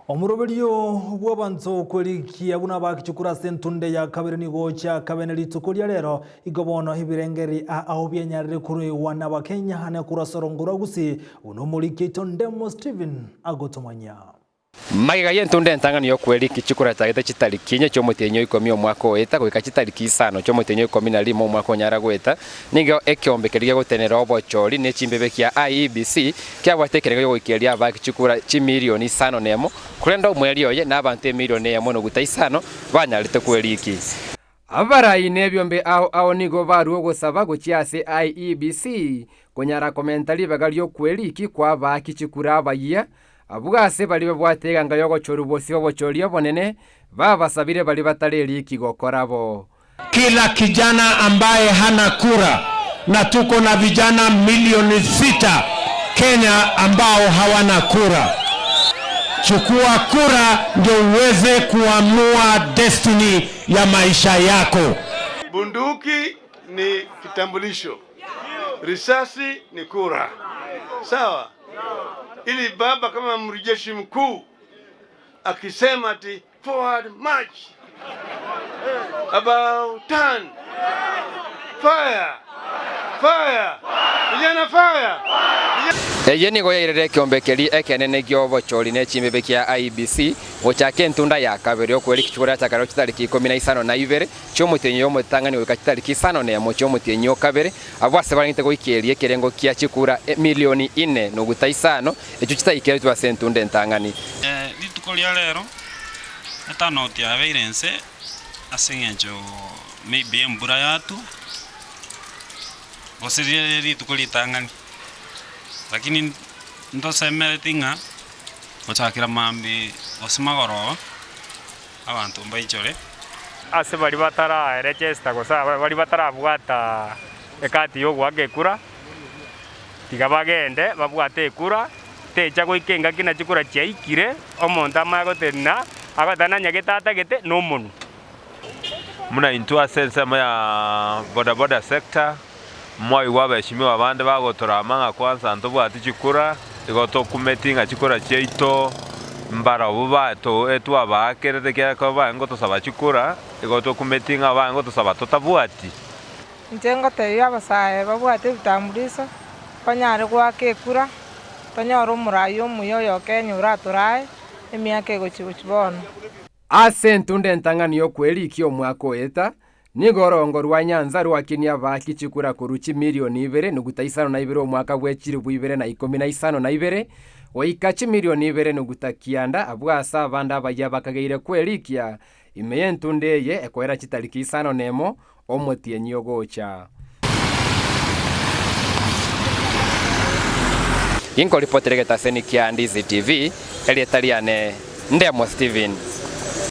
Omoroberio bw'abanto kwerikia buna abakichukuru ase entunde ya kabere nigo ochia kabe ne rituko ria rero, igo bono ebirengeri ao bianyarire koruegwa n'Abakenya ane korwa ase orongo rwa Gusii, buna omoriki oito Ndemo Stephen agotomanyia. Magega y'entunda entang'ani y'okweriki chikura chagete chitariki inye chi'omotienyi o ikomi omwaka oeta goika chitariki isano chi'omotienyi o ikomi na rimo omwaka onyara goeta, nigo ekeombe keria gegotenenera obochori ne chimbebe kia IEBC kiabwate ekerengo gi'ogoikeria abaaki chikura chimilioni isano nemo, korende omoerio oye nabanto emilioni eyemo noguta isano banyarete kweriki. Abarai nebiombe ao ao nigo barua ogosaba gochia ase IEBC konyara komenta ribaga ri'okweriki kw'abaaki chikura abayia, abwo ase baria babwate eganga y'ogochorwa bosio obochori obonene babasabire baria batareriki gokora bo. Kila kijana ambaye hana kura na tuko na vijana milioni sita Kenya ambao hawana kura. Chukua kura ndio uweze kuamua destiny ya maisha yako. Bunduki ni kitambulisho, risasi ni kura. Sawa? Ili baba kama amri jeshi mkuu akisema ati forward march, about turn, fire, fire, vijana fire. Eye nigo yairire ekeombe keria ekenene gi'obochori ne chimbebe kia IEBC gochaka entunda ya kabere y'okweriki chikura yachakarero chitariki ikomi na isano na ibere chi'omotienyi oyomotang'ani goika chitariki isano nemo chi'omotienyi o kabere, abwo ase barengete goikeria ekerengo kia chikura emilioni ine noguta isano echio chitaikeretwe ase entunda entang'ani. Rituko ria rero, eturnout yabeire inse ase eng'encho maybe embura yatwa, gose rire rituko ritang'ani, lakini ntosemereti ng'a gochakera mambia gose magoroba, abanto mbaichore. Ase baria batararegesta gose baria batarabwata ekati y'ogoaka ekura, tiga bagende babwate ekura, techa goika engaki na chikura chiaikire, omonto amanye gotenena, agoteba nonya gete atagete nomonwe. Buna intwe ase ensemo ya bodaboda sector, mwaigwa abaheshimiwa abande bagotorama ng'a kwanza ntobwati chikura, igo tokumeti ng'a chikura chiaito mbarabwo bato etwabaakerete ekiagera ekero baye ngotosaba chikura, igo tokumeti ng'a baye ngotosaba totabwati. Inche ngotebia abasae babwate ebitambuliso, banyare goaka ekura, tonyore omorai omuya oyo o Kenya oratorae emiaka egochi gochia bono. Ase entunda entang'ani y'okwerikia omwaka oeta, nigo orongo rwa Nyanza rwakinia abaaki chikura korwa chimilioni ibere nuguta isano na ibere omwaka bwe chilifu ibere na ikomi na isano na ibere, goika chimilioni ibere nuguta kianda abwo ase abande abayia bakageire kwerikia ime y'entunda eye ekoera chitariki isano nemo omotienyi ogocha. Inkoripotera egetaseni kia Ndizi TV, erieta riane Ndemo Steven.